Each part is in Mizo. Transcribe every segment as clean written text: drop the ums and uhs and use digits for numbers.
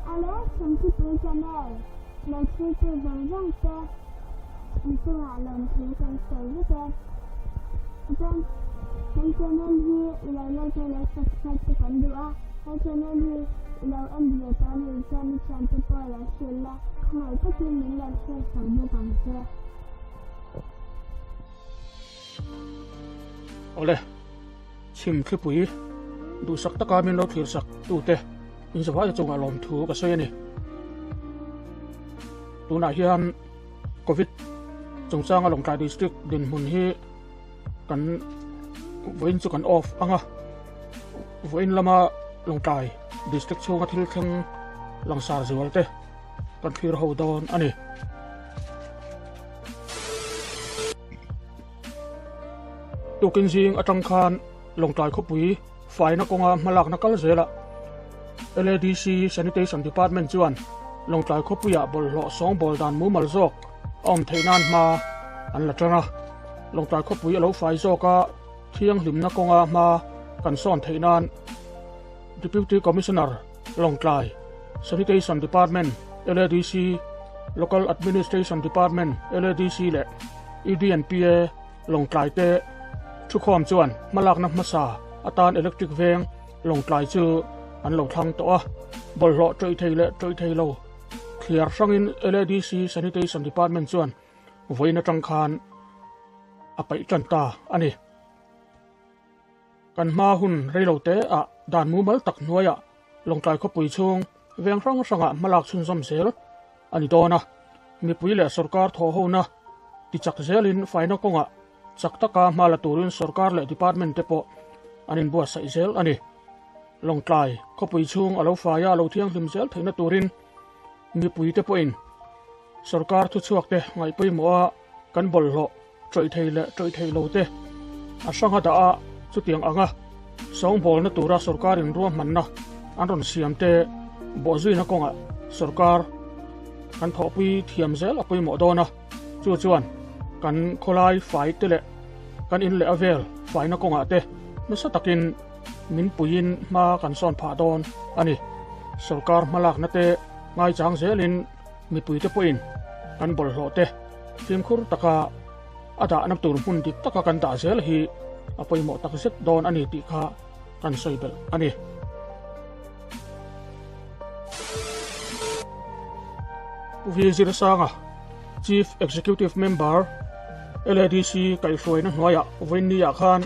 Ale Chhimchhipui Channel lo thirtu zawng zawng te in chungah lawmthu kan sawi vek e. Chuan kan channel hi i lo like a lo subscribe te kan duh a, he channel hi i lo en ve tawh anih chuan i thiante pawh lo hrilh la, khawngaih takin min lo share sak bawk ang che. Awle, Chhimthlipui duhsak taka min lo thlirsak tute inzavaia chungah lawmthu ka sawi a ni. Tunah hian Covid chungchanga Lawngtlai District dinhmun hi kan vawiin chu kan off ang a, vawiin lama Lawngtlai District chhunga thil thleng langsar zual te kan thlir ho dawn a ni. Tukin zing atang khan Lawngtlai khawpui faina kawnga hmalakna kal zelah LADC Sanitation Department chuan Lawngtlai khawpuiah bawlhhlawh sawngbawl dan mumal zawk a awm theih nan hma an la tan a. Lawngtlai khawpui a lo fai zawk a, thianghlimna kawnga hma kan sawn theih nan Deputy Commissioner Lawngtlai Sanitation Department, LADC, Local Administration Department, LADC, leh EDNPA Lawngtlai te thukhawm chuan hmalakna hmasa atan electric veng Lawngtlai chu an lo thlang tawh a, bawlhhlawh tawih thei leh tawih thei lo thliar hrangin LADC Sanitation Department chuan vawiin atang khan a paih tan ta a ni. Kan hma hun reilo te ah dan mumal tak hnuaiah Lawngtlai khawpui chhung veng hrang hrangah hmalak chhunzawm zel a ni dawn a, mipui leh sorkar thawhhona tichak zelin faina kawngah chak taka hma la turin sorkar leh department te pawh an inbuatsaih zel a ni. Lawngtlai khawpui chhung a lo faia a lo thianghlim zel theihna turin mipui te pawhin sorkar thuchhuak te ngaihpawimawh a kan bawlhhlawh Ṭawih thei leh ṭawih thei lo te a hrang a dah a, chutiang anga sawngbawlna tura sorkarin ruahmanna an rawn siam te bawhzuina kawngah sorkar kan thawhpui thiam zel a pawimawh dawn a, chu chuan kan khawlai fai te leh kan in leh a vel faina kawngah te nasa takin min puiin hma kan sawn phah dawn a ni. Sorkar hmalakna te ngaichang zelin mipuite pawhin kan bawlhhlawh te Fimkhur taka a dahna tur hmun dik taka kan dah zel hi a pawimawh tak zet dawn a ni tih kha kan sawi belh a ni. Pu V Zirsanga, Chief Executive Member, LADC kaihhruaina hnuaiah vawiinniah khan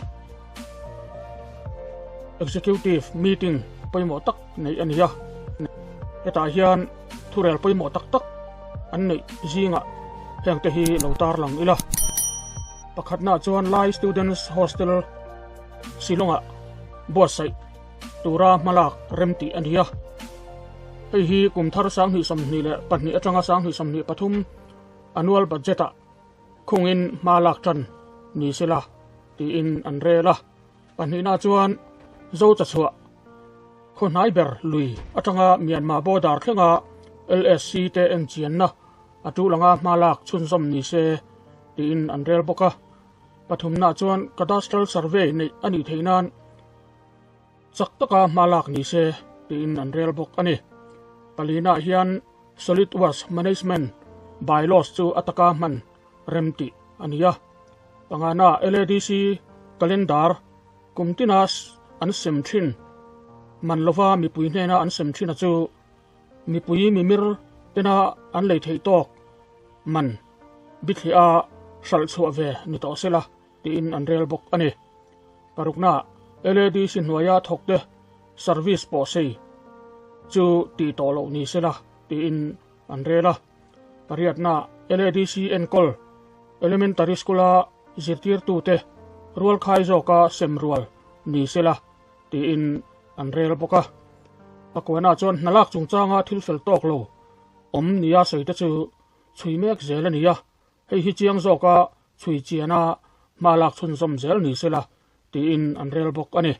Executive Meeting pawimawh tak neih a ni a. Hetah hian Thurel pawimawh tak tak an neih zingah hengte hi lo tarlang ila. Pakhatnaah chuan Lai Students Hostel Shillong-ah buatsaih tura hmalak rem tih a ni a. Hei hi kum thar 2022 atanga 2023 annual budget-ah khungin hma lak tan ni sela tiin an rel a. Pahnihnaah chuan Zo chachhuah khaw hnai ber lui atanga Myanmar border thlenga LSC te enchianna a tul anga hma lak chhunzawm ni se tiin an rel bawk a. Pathumnaah chuan Cadastral Survey neih a nih theih nan chak taka hma lak ni se tiin an rel bawk a ni. Palinaah hian Solid Waste Management Bylaws chu a taka hman rem tih a ni a. Pangana LADC Calendar kum tina an sem thin man lova mipui hnena an sem thin a chu mipui mimir tena an lei theih tawk man bithliah a hralh chhuah ve ni tawh sela tiin an rel bawk a ni. Parukna LADC hnuaia thawkte service pawh sei chu tih tawh loh ni sela tiin an rel a. Pariatna LADC enkawl Elementary School-a zirtirtute rualkhai zawka sem rual ni sela tiin an rel bawk a. Pakuana chuan hna lak chungchanga thil fel tawk lo awm nia sawi te chu chhui mek zel a ni a, hei hi chiang zawka chhui chiana hma lak chhunzawm zel ni sela tiin an rel bawk a ni.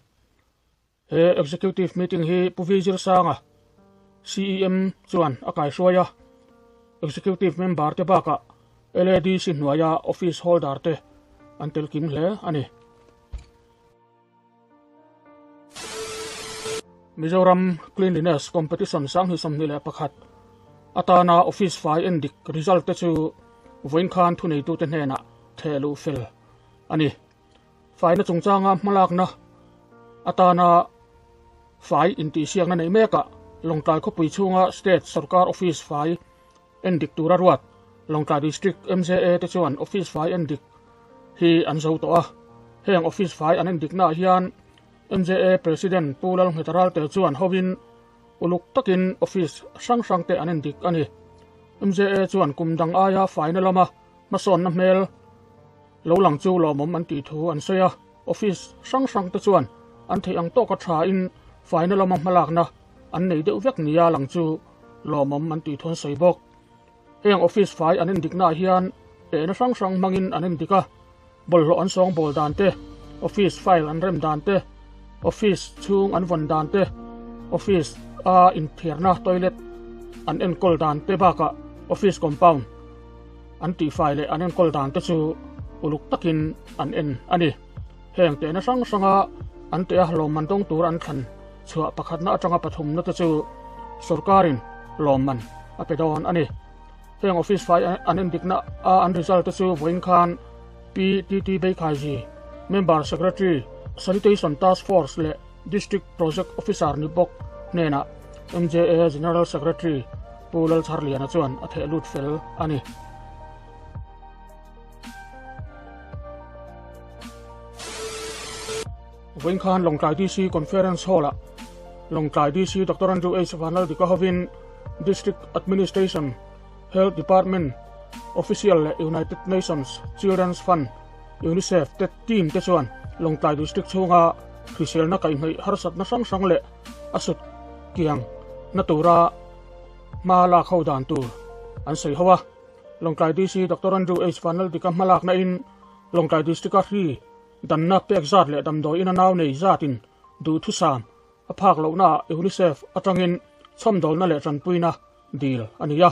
He Executive Meeting hi Pu Vi Zirsanga, CEM chuan a kaihruai a, Executive Member te bakah LADC hnuaia Office Holder te an tel kim hle a ni. Mizoram Cleanliness Competition 2021 atana office fai endik result te chu vawiin khan thuneitute hnenah theh luh fel a ni. Faina chungchanga hmalakna atana fai intihsiakna neih mekah Lawngtlai khawpui chhunga State Sorkar Office fai endik tura ruat Lawngtlai District MJA te chuan office fai endik hi an zo tawh a. Heng office fai an endiknaah hian MJA President Pu Lalngheta Ralte chuan hovin uluk takin office hrang hrang te an endik a ni. MJA chuan kum dang aia faina lama hmasawnna hmel lo lang chu lawmawm an tih thu an sawi a. Office hrang hrang te chuan an theih ang tawka tha in faina lama hmalakna an nei deuh vek nia lang chu lawmawm an tih thu an sawi bawk. Heng office fai an endiknaah hian tehna hrang hrang hmangin an endik a, bawlhhlawh an sawngbawl dan te, office file an rem dan te, office chhung an vawn dan te, office a inthiarna toilet an enkawl dan te bakah office compound an tihfai leh an enkawl dan te chu uluk takin an en a ni. Heng tehna hrang hranga an teh a lawmman dawng tur an thlan chhuah pakhatna atanga pathumna te chu sorkarin lawmman a pe dawn a ni. Heng office fai an endikna a an result te chu vawiin khan PTT Beikhaiji, Member Secretary, Sanitation Task Force leh District Project Officer ni bawk hnenah MJA General Secretary Pu Lalchharliana chuan a theh lut fel a ni. Vawiin khan Lawngtlai DC Conference Hall-ah Lawngtlai DC Doctor Andrew H. Vanlaldika hovin District Administration, Health Department Official leh United Nations Children's Fund, UNICEF, te team te chuan Lawngtlai District chhunga hriselna kaihhnawih harsatna hrang hrang leh a sut kiang na tura hma lak ho dan tur an sawi ho a. Lawngtlai DC Doctor Andrew H. Vanlaldika hmalakna in Lawngtlai District-a hri danna pek zat leh damdawi ina nau nei zatin duhthusam a phak lohnaah UNICEF atangin chhawmdawlna leh tanpuina dil a ni a.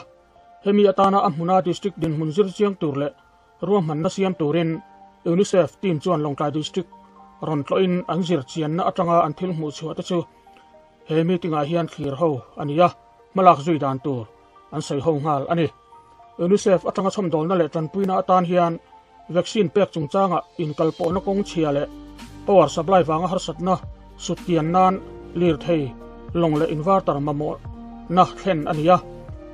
Hemi atana a hmuna district dinhmun zir chiang tur leh ruahmanna siam turin UNICEF team chuan Lawngtlai District rawn tlawhin an zir chianna atanga an thil hmuh chhuah te chu he meeting-ah hian thlir ho a ni a, hmalak zui dan tur an sawi ho nghal a ni. UNICEF atanga chhawmdawlna leh tanpuina atan hian vaccine pek chungchangah inkalpawhna kawng chhia leh power supply vanga harsatna sutkian nan lirthei lawng leh inverter mamawhna thlen a ni a.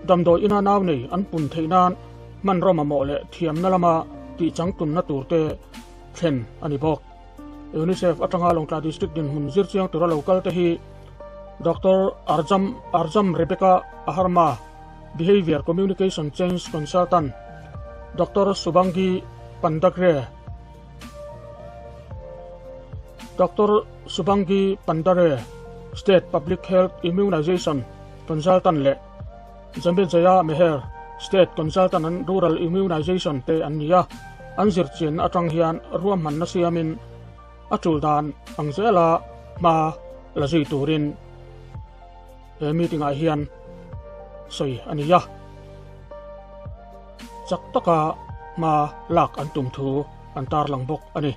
Damdawi ina nau nei an pun theih nan hmanraw mamawh leh thiamna lama tihchangtlumna turte thlen a ni bawk. UNICEF atanga Lawngtlai District dinhmun zirchiang tura lo kal te hi Doctor Arjam Arjam Rebecca Aharma, Behavior Communication Change Consultant, Doctor Subangi Pandagre, Doctor Subangi Pandare, State Public Health Immunization Consultant leh Jambejaya Meher, State Consultant an Rural Immunization te an ni a, an zirchianna atang hian ruahmanna siamin a tul dan ang zela hma la zui turin he meeting ah hian sawi a ni a, chak taka hma lak an tum thu an tarlang bawk a ni.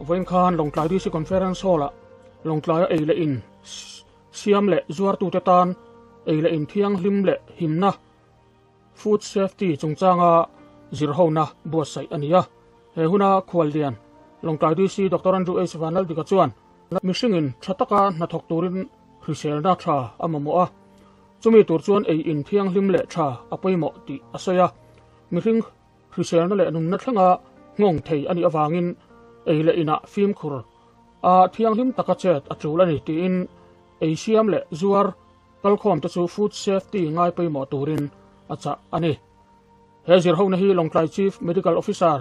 Vawiin khan Lawngtlai DC Conference Hall ah Lawngtlaia ei leh in siam leh zuartute tan ei leh in thianghlim leh himna Food Safety chungchanga zirhona buatsaih a ni a. He huna khuallian Lawngtlai DC Doctor Andrew H. Vanlaldika chuan mihringin tha taka hnathawk turin hriselna tha a mamawh a, chumi tur chuan ei in thianghlim leh tha a pawimawh tih a sawi a. Mihring hriselna leh nunna thlenga nghawng thei a nih avangin ei leh inah fimkhur a thianghlim taka chet a tul a ni tiin ei siam leh zuar Kalkhawm te chu food safety ngai pawimawh turin a chah a ni. He zirhona hi Lawngtlai Chief Medical Officer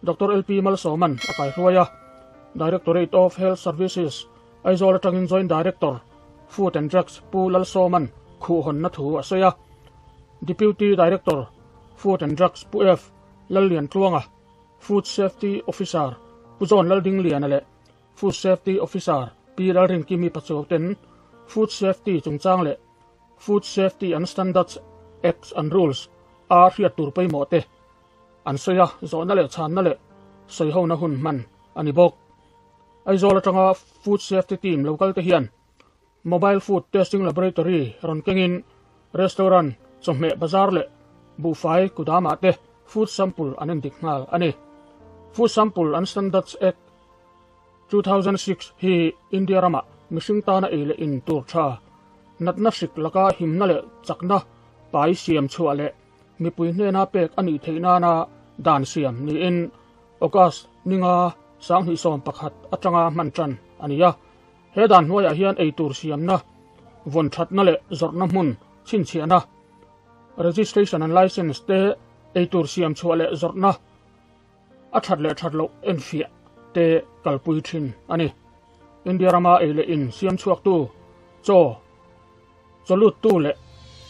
Doctor LP Malsawman a kaihruai a, Directorate of Health Services, Aizawl atangin Joint Director, Food and Drugs Pu Lalsawman khuhhawnna thu a sawi a, Deputy Director, Food and Drugs Pu F. Lalliantluanga, Food Safety Officer Pu John Laldingliana leh Food Safety Officer Pi Lalrinkimi Pachuau ten Food Safety chungchang leh Food Safety and Standards Acts and Rules a hriat tur pawimawh te an sawi a, zawhna leh chhanna leh sawihona hun hman a ni bawk. Aizawl atanga Food Safety Team lo kalte hian Mobile Food Testing Laboratory rawn kengin restaurant, chawhmeh bazar leh buhfai kudamah te food sample an endik nghal a ni. Food Sample and Standards Act, 2006 hi India ramah mihring tana ei leh in tur tha, natna hrik laka himna leh chakna pai siam chhuah leh mipui hnena pek a nih theih nana dan siam niin August ninga 2011 atanga hman tan a ni a. He dan hnuaiah hian ei tur siamna, vawn thatna leh zawrhna hmun chhinchhiahna, registration and license, te ei tur siam chhuah leh zawrhna a that leh that loh enfiah te kalpui thin a ni. India rama ei leh in siam chhuaktu, chaw chawluttu leh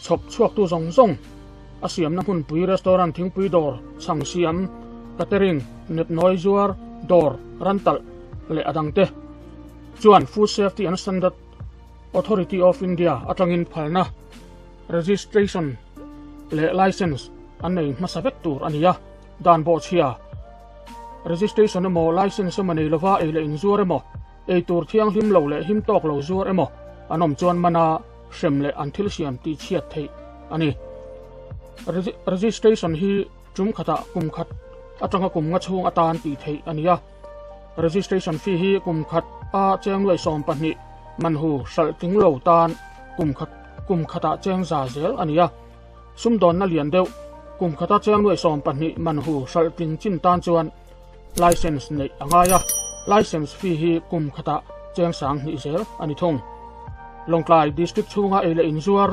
chhawp chhuaktu zawng zawng a siamna hmunpui restaurant thingpui dawr chhang siam, catering, nepnawi zuar, dawr, rantalh leh a dangte chuan Food Safety and Standard Authority of India atangin phalna, registration leh license an nei hmasa vek tur a ni a. Dan bawhchhia, registration emaw license emaw nei lova ei leh inzuar emaw, ei tur thianghlim lo leh him tawk lo zuar emaw an awm chuan mana hrem leh an thil siam tih chhiat theih a ni. Registration hi tum khatah kum khat atanga kum nga chhung atan tih theih a ni a. Registration fee hi kum khat a cheng nuaih 12 manhu hralh tling lo tan kum khat kum khatah cheng za zel a ni a. Sumdawnna lian deuh kum khata cheng nuaih 12 manhu hralh tling chin tan chuan License neih a ngai a, license fee hi kum khatah cheng 2000 zel a ni thung. Lawngtlai District chhunga ei leh inzuar,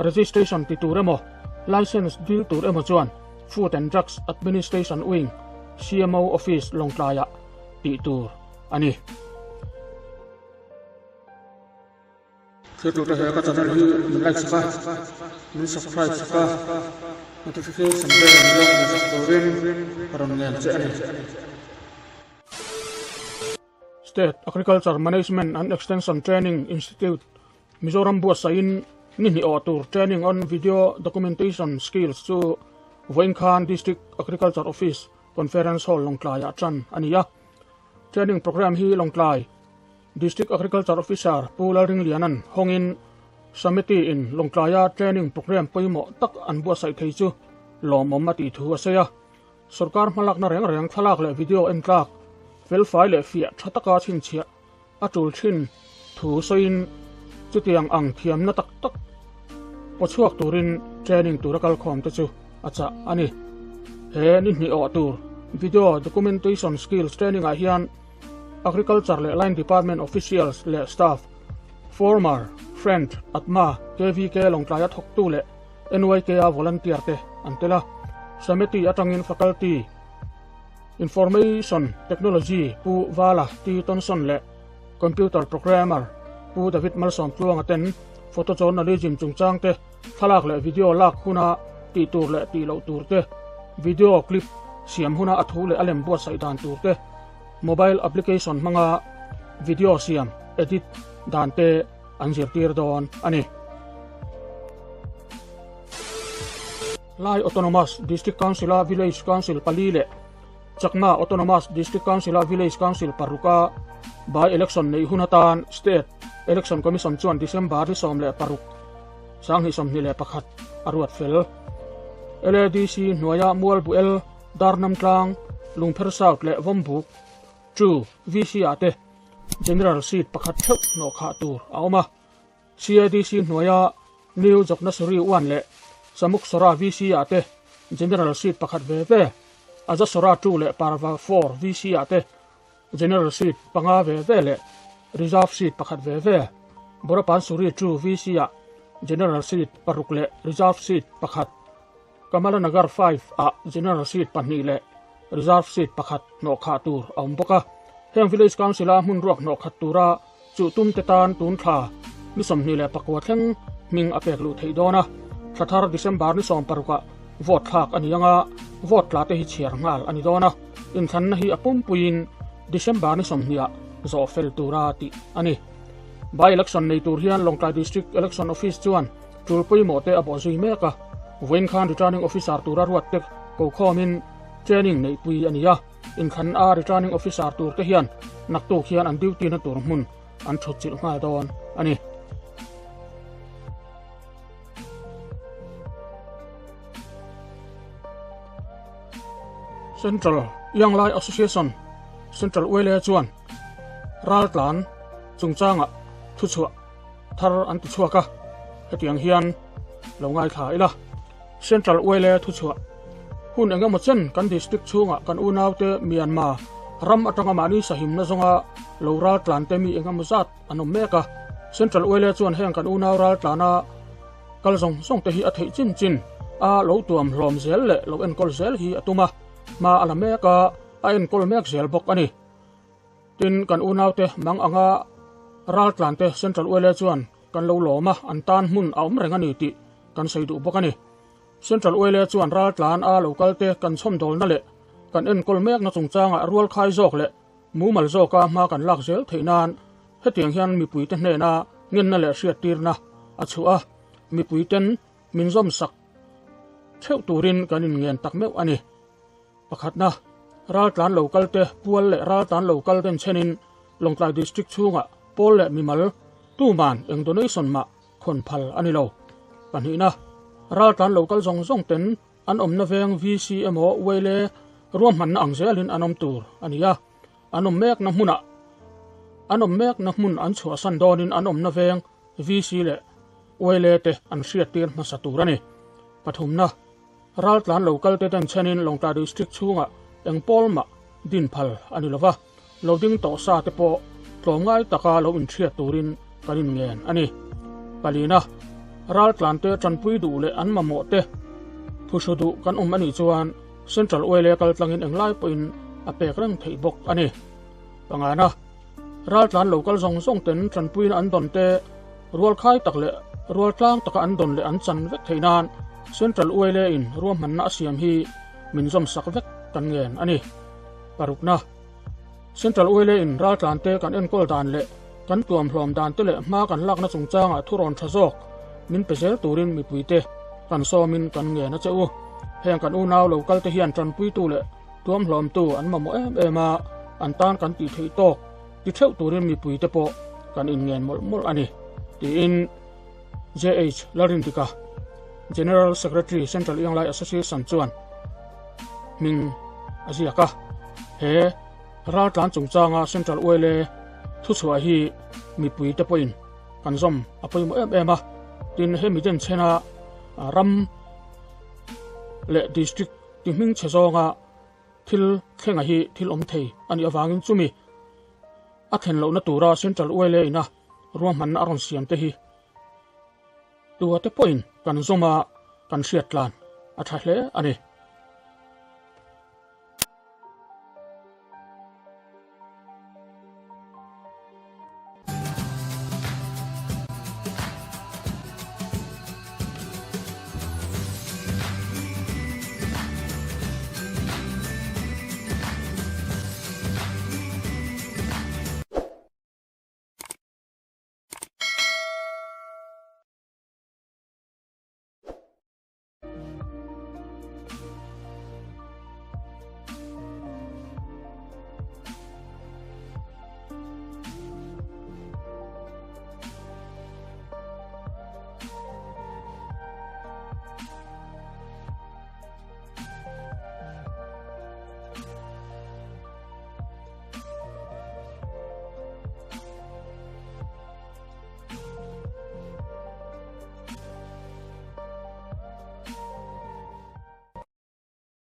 registration ti tur emaw, license dil tur emaw chuan Food and Drugs Administration Wing, CMO Office Lawngtlaiah tih tur a ni. Thiltute he ka channel hi min like sak a, min subscribe sak a, notification bell min lo hmuh sak turin ka rawn ngen che a ni. State Agriculture Management and Extension Training Institute, Mizoram buatsaihin ni hnih awh tur Training on Video Documentation Skills chu vawiin khan District Agriculture Office Conference Hall Lawngtlaiah tan a ni a. Training Programme hi Lawngtlai District Agriculture Officer Pu Lalringliana'n hawngin Samiti in Lawngtlaia training programme pawimawh tak an buatsaih thei chu lawmawm a tih thu a sawi a. Sorkar hmalakna reng reng thlalak leh video en tlak, felfai leh fiah tha taka chhinchhiah a tul thin thu sawiin chutiang ang thiamna tak tak pawchhuak turin training tura kalkhawm te chu a chah a ni. He ni hnih awh tur video documentation skills training ah hian Agriculture leh Line Department officials leh staff, former, Friend, ATMA, KVK Lawngtlaia thawktu leh NYK-a volunteer te an tel a. Samiti atangin Faculty, Information Technology Pu Vala T. Tonson leh Computer Programmer Pu David Malsawmtluanga ten photojournalism chungchang te, thlalak leh video lak huna tih tur leh tih loh tur te, video clip siam huna a thu leh a lem buatsaih dan tur te, mobile application hmanga video siam, edit, dan te an zirtir dawn a ni. Lai Autonomous District Council-a Village Council pali leh Chakma Autonomous District Council-a Village Council paruka by-election neih hun atan State Election Commission chuan December ni 16, 2021 a ruat fel. LADC hnuaia Mualbuel, Darnamtlang, Lungpher South leh Vawmbuk, Chu, VC-ah te General Seat pakhat theuh hnawh khah tur a awm a. CADC hnuaia New Joknasuri 1 leh Samuksora VC-ah te General Seat pakhat ve ve, Ajasora 2 leh Parva 4 VC-ah te General Seat panga ve ve leh Reserve Seat pakhat ve ve, Borapansuri 2 VC-ah General Seat paruk leh Reserve Seat pakhat, Kamalanagar 5 ah General Seat pahnih leh Reserve Seat pakhat hnawh khah tur a awm bawk a. Heng Village Council-a hmun ruak hnawh khat tura chuh tum te tan tun thla ni 29 thleng hming a pek luh theih dawn a. Thla thar December ni 16 ah vote thlak a ni ang a, vote tla te hi chhiar nghal a ni dawn a. Inthlanna hi a pumpuiin December ni 20 ah zawh fel tura tih a ni. By election nei tur hian Lawngtlai District Election Office chuan tul pawimawh te a bawh zui mek a. Vawiin khan Returning Officer tura ruat te ko khawmin training neihpui a ni a, inthlan a returning officer tur te hian naktuk hian an duty na tur hmun an thutchilh nghal dawn a ni. Central Young Lai Association, Central YLA chuan raltlan chungchangah thuchhuah thar an ti chhuak a, hetiang hian lo ngaithla ila. Central YLA thuchhuah hun eng emaw chen kan district chhungah kan unaute Myanmar ram atanga mahni sahimna zawnga lo raltlante mi eng emaw zat an awm mek a. Central YLA chuan heng kan unau raltlana kal zawng zawng te hi a theih chin chin a lo tuam hlawm zel leh lo enkawl zel hi a tum a, hma a la mek a, a enkawl mek zel bawk a ni. Tin, kan unaute mang anga raltlante Central YLA chuan kan lo lawm a, an tan hmun a awm reng a ni tih kan sawi duh bawk a ni. Central YLA chuan raltlan a lo kalte kan chhawmdawlna leh kan enkawl mekna chungchangah rualkhai zawk leh mumal zawka hma kan lak zel theih nan hetiang hian mipuite hnena ngenna leh hriattirna a chhuah a, mipuiten min zawmsak theuh turin kan inngen tak meuh a ni. Pakhatna, raltlan lo kalte pual leh raltlan lo kal den chenin Lawngtlai District chhungah pawl leh mimal tuman eng donation mah khawn phal a ni lo. Pahnihna, raltlan lo kal zawng zawng ten an awmna veng VC emaw Uaile ruahmanna ang zelin an awm tur a ni a, an awm mekna hmunah an awm mekna hmun an chhuahsan dawnin an awmna veng VC leh Uaile te an hriattir hmasa tur a ni. Pathumna, raltlan lo kalte den chenin Lawngtlai District chhungah eng pawl mah din phal a ni lova, lo ding tawh sa te pawh tlawmngai taka lo inhriat turin kan inngen a ni. Palina, raltlante tanpui duh leh an mamawh te phuhru duh kan awm a nih chuan Central YLA kal tlangin englai pawhin a pek reng theih bawk a ni. Pangana, raltlan lo kal zawng zawng ten tanpuina an dawn te rualkhai tak leh rualtlang taka an dawn leh an chan vek theih nan Central YLA in ruahmanna a siam hi min zawmsak vek kan ngen a ni. Parukna, Central YLA in raltlante kan enkawl dan leh kan tuamhlawm dan te leh hma kan lakna chungchangah thurawn tha zawk min pe zel turin mipuite kan sawmin kan ngen a che u. Heng kan unau lo kalte hian tanpuitu leh tuamhlawmtu an mamawh em em a, an tan kan tih theih tawk ti theuh turin mipuite pawh kan inngen mawlh mawlh a ni, tiin JH Lalrindika, General Secretary, Central Young Lai Association chuan hming a ziak a. He raltlan chungchanga Central YLA thuchhuah hi mipuite pawhin kan zawm a pawimawh em em a, tin hemi denchhena ram leh district ti hming chhe zawnga thil thlenga hi thil awm thei a nih avangin chumi a thlen lohna tura Central YLA ina ruahmanna a rawn siam te hi tua te pawhin kan zawm a, kan hriat tlan a tha hle a ni.